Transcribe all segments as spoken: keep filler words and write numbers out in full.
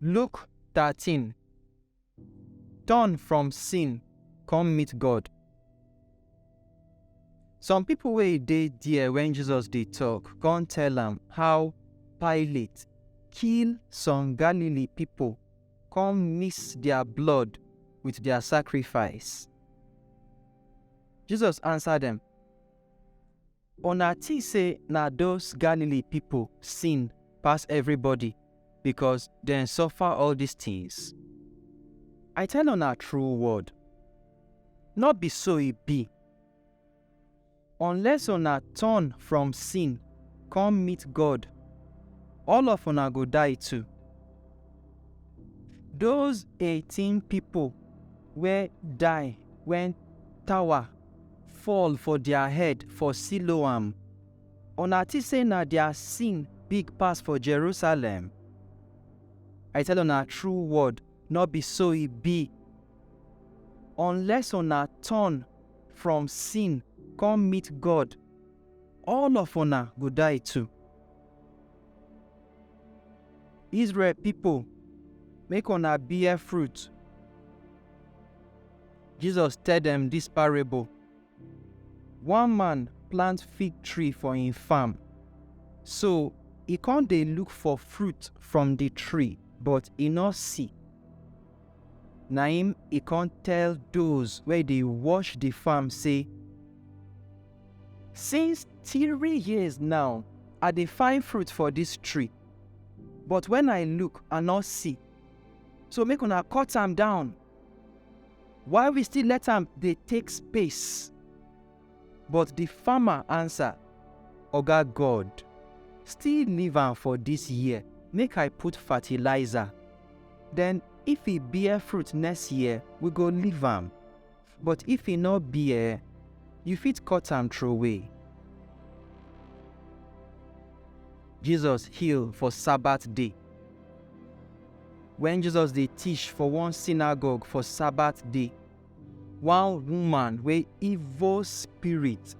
Luke thirteen. Turn from sin, come meet God. Some people wey dey there when Jesus dey talk come tell am how Pilate kill some Galilee people come mix their blood with their sacrifice. Jesus answer them, "Una think say na those Galilee people sin pass everybody because dem suffer all these things? I tell una true word, no be so e be. Unless una turn from sin come meet God, all of una go die too." Those eighteen people wey die when tower fall for their head for Siloam, una think say na their sin big pass for Jerusalem? I tell una true word, no be so e be. Unless una turn from sin come meet God, all of una go die too. Israel people, make una bear fruit. Jesus tell them this parable. One man plant fig tree for him farm. So he come dey look for fruit from the tree, but he no see. Na him he come tell those wey dey watch the farm say, "Since three years now, I dey find fruit for this tree, but when I look, I no see. So make una cut am down. Why we still let am dey take space?" But the farmer answer, "Oga God, still leave am for this year, make I put fertilizer. Then if e bear fruit next year, we go leave am. But if e no bear, you fit cut am throway." Jesus heal for Sabbath day. When Jesus dey teach for one synagogue for Sabbath day, one woman wey evil spirit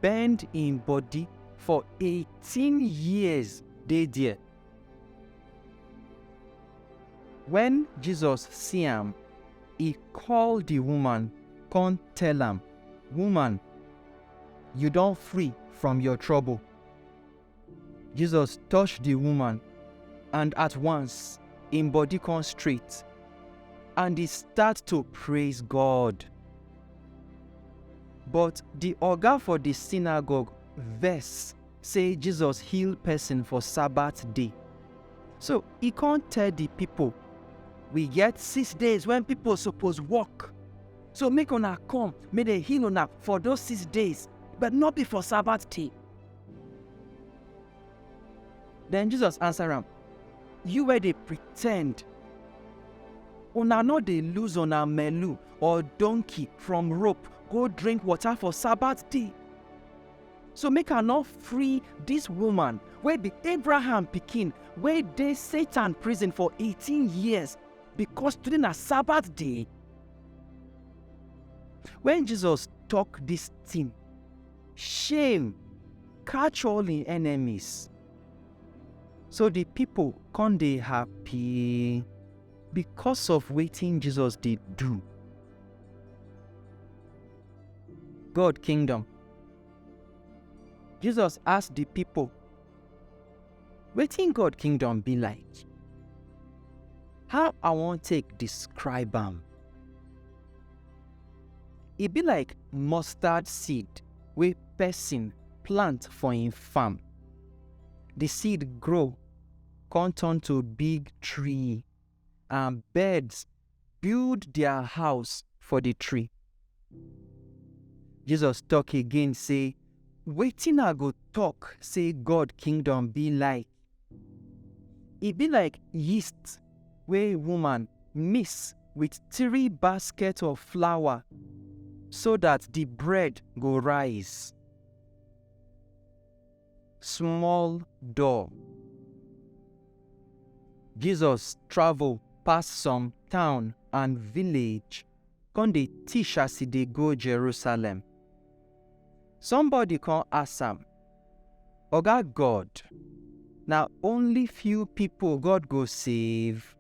bend im body for eighteen years dey there. When Jesus see am, he call the woman, come tell am, "Woman, you don free from your trouble." Jesus touch the woman, and at once, im body come straight, and he start to praise God. But the oga for the synagogue vex say Jesus heal person for Sabbath day. So he come tell the people, "We get six days when people suppose work. So make una come, make they heal una for those six days, but not be for Sabbath day." Then Jesus answer am, "You wey dey pretend, una no dey lose una melu or donkey from rope go drink water for Sabbath day? So make I no free this woman wey be Abraham pikin, wey dey Satan prison for eighteen years, because today na Sabbath day?" When Jesus talk this thing, shame catch all im enemies. So the people come dey happy because of wetin Jesus dey do. God kingdom. Jesus ask the people, "Wetin God kingdom be like? How I wan take describe am?" E be like mustard seed wey person plant for im farm. The seed grow, come turn to big tree, and birds build their house for the tree. Jesus talk again say, "Wetin I go talk say God kingdom be like? E be like yeast wey woman mix with three basket of flour so that the bread go rise." Small door. Jesus travel pass some town and village, come dey teach as e dey go Jerusalem. Somebody come ask am, "Oga God, na only few people God go save?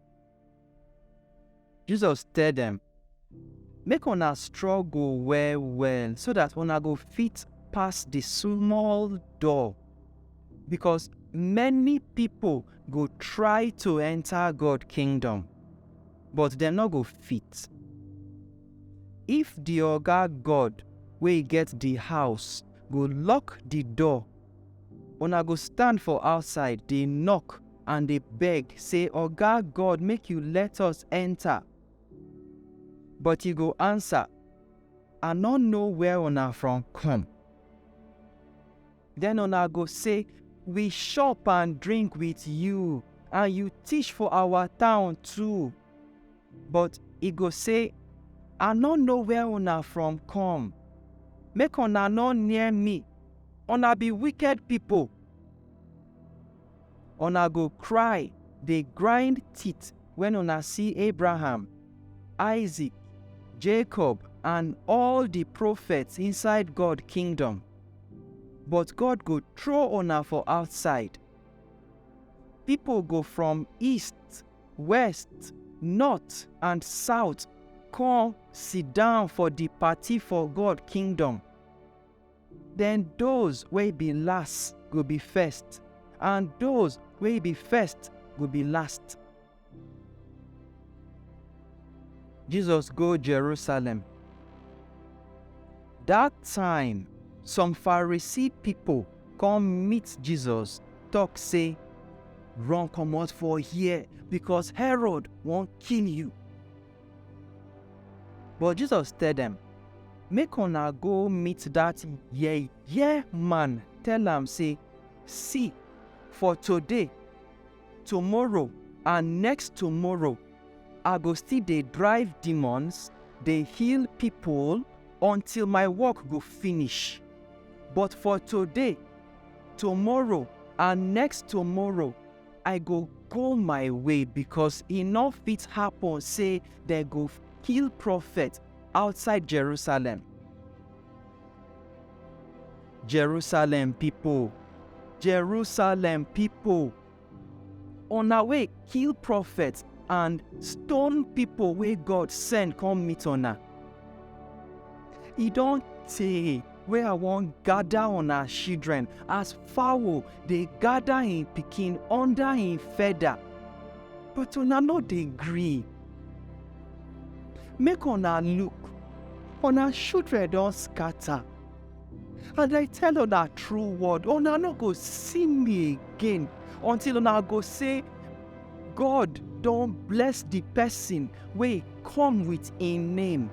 Jesus tell dem, "Make una struggle well well so that una go fit pass the small door, because many people go try to enter God kingdom, but dem no go fit. If the oga God wey get the house go lock the door, una go stand for outside dey knock and dey beg say, 'Oga God, make you let us enter.' But he go answer, 'I no know where una from come.' Then una go say, 'We shop and drink with you, and you teach for our town too.' But he go say, 'I no know where una from come. Make una no near me. Una be wicked people.' Una go cry, dey grind teeth when una see Abraham, Isaac, Jacob, and all the prophets inside God kingdom. But God go throw una for outside. People go from east, west, north, and south come sit down for the party for God kingdom. Then those wey be last go be first, and those wey be first go be last." Jesus go Jerusalem. That time, some Pharisee people come meet Jesus, talk say, "Run comot for here, because Herod wan kill you." But Jesus tell dem, "Make una go meet that yeye man, tell am say, 'See, for today, tomorrow, and next tomorrow, I go still dey drive demons, dey heal people, until my work go finish. But for today, tomorrow, and next tomorrow, I go go my way, because e no fit happen say dem go kill prophet outside Jerusalem.'" Jerusalem people, Jerusalem people, una wey kill prophet and stone people wey God send come meet una. E don tey wey I wan gather una children as fowl dey gather im pikin under im feather, but una no dey gree. Make una look, una children don scatter. And I tell una true word, una no go see me again until una go say, 'God don bless the person wey come with im name.'"